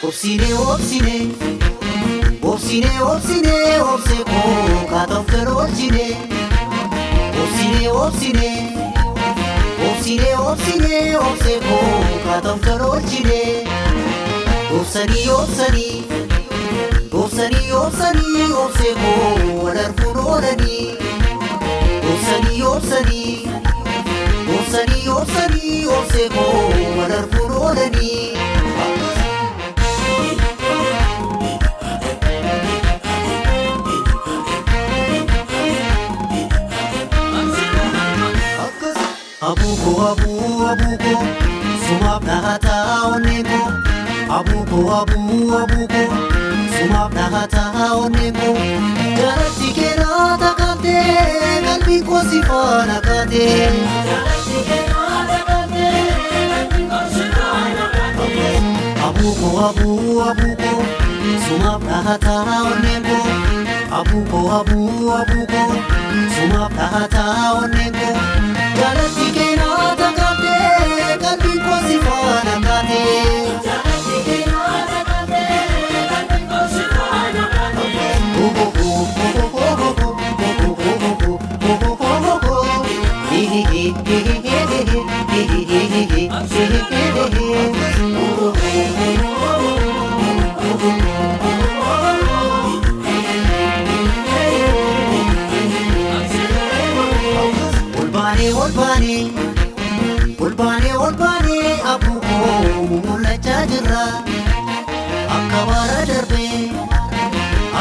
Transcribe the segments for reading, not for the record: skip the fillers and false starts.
Obsine obsine obsine obsine obse koo kaatoof garoolchine obsine obsine obsine obsine obse koo kaatoof garoolchine obsanii obsanii obsanii obsanii obse koo wal arguun oolanii obsanii obsanii obsanii obsanii obse koo wal arguun oolanii. Abuko abu abuko sumaaf dhahataa onneeko abuko abu abuko sumaaf dhahataa onneeko jaalatti keenaa takkaatee qalbii koo si faana kaatee. Abuko abu abuko sumaaf dhahataa onneeko abuko abu abuko sumaaf dhahataa onneeko jaalatti keenaa takkaatee qalbii koo si faana kaatee. Olbaanee olbaanee olbaanee olbaanee abuukoo mul'achaa jirra akka bara darbee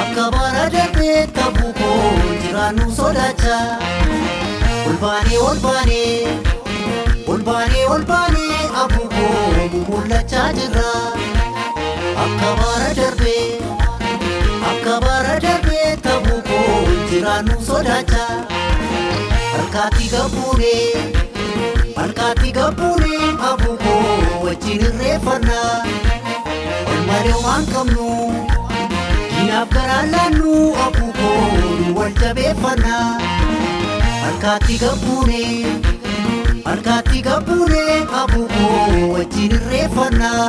akka bara darbee tabuukoo jiraannu sodaachaa olbaanee olbaanee olbaanee olbaanee abuukoo mul'achaa jirra akka bara darbee akka bara darbee tabuukoo jiraannu sodaachaa. Harkaatti gabbuunee harkaatti gabbuunee abuukoo wajjin irreeffannaa ol malee waan qabnu diinaaf garaa laannu abuukoo nu wal jabeeffannaa harkaatti gabbuunee harkaatti gabbuunee abuukoo wajjin irreeffannaa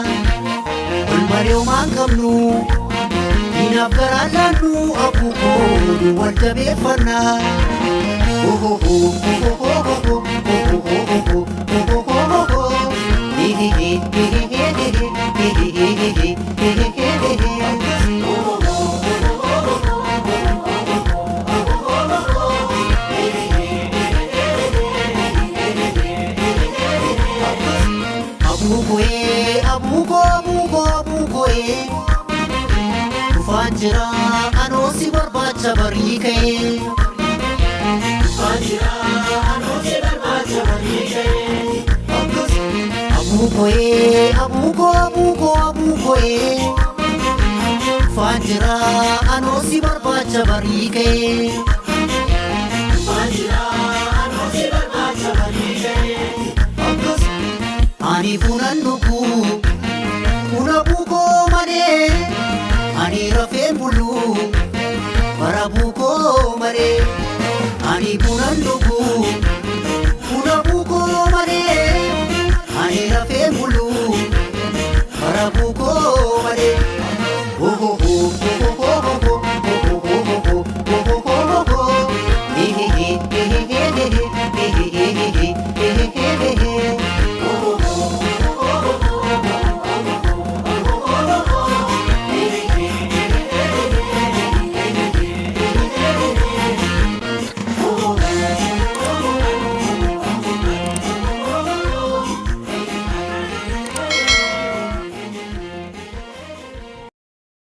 ol malee waan qabnu diinaaf garaa laannu abuukoo nu wal jabeeffannaa. Abuukoee abuuko abuuko abuukoee dhufaan jira anoo si barbaacha barii ka'ee. Abuukoee abuuko abuuko abuukoee dhufaan jira anoo si barbaacha barii ka'ee. Ani bunan dhugu buna buukoo malee ani rafeen bulu bara buukoo malee ani bunan dhugu.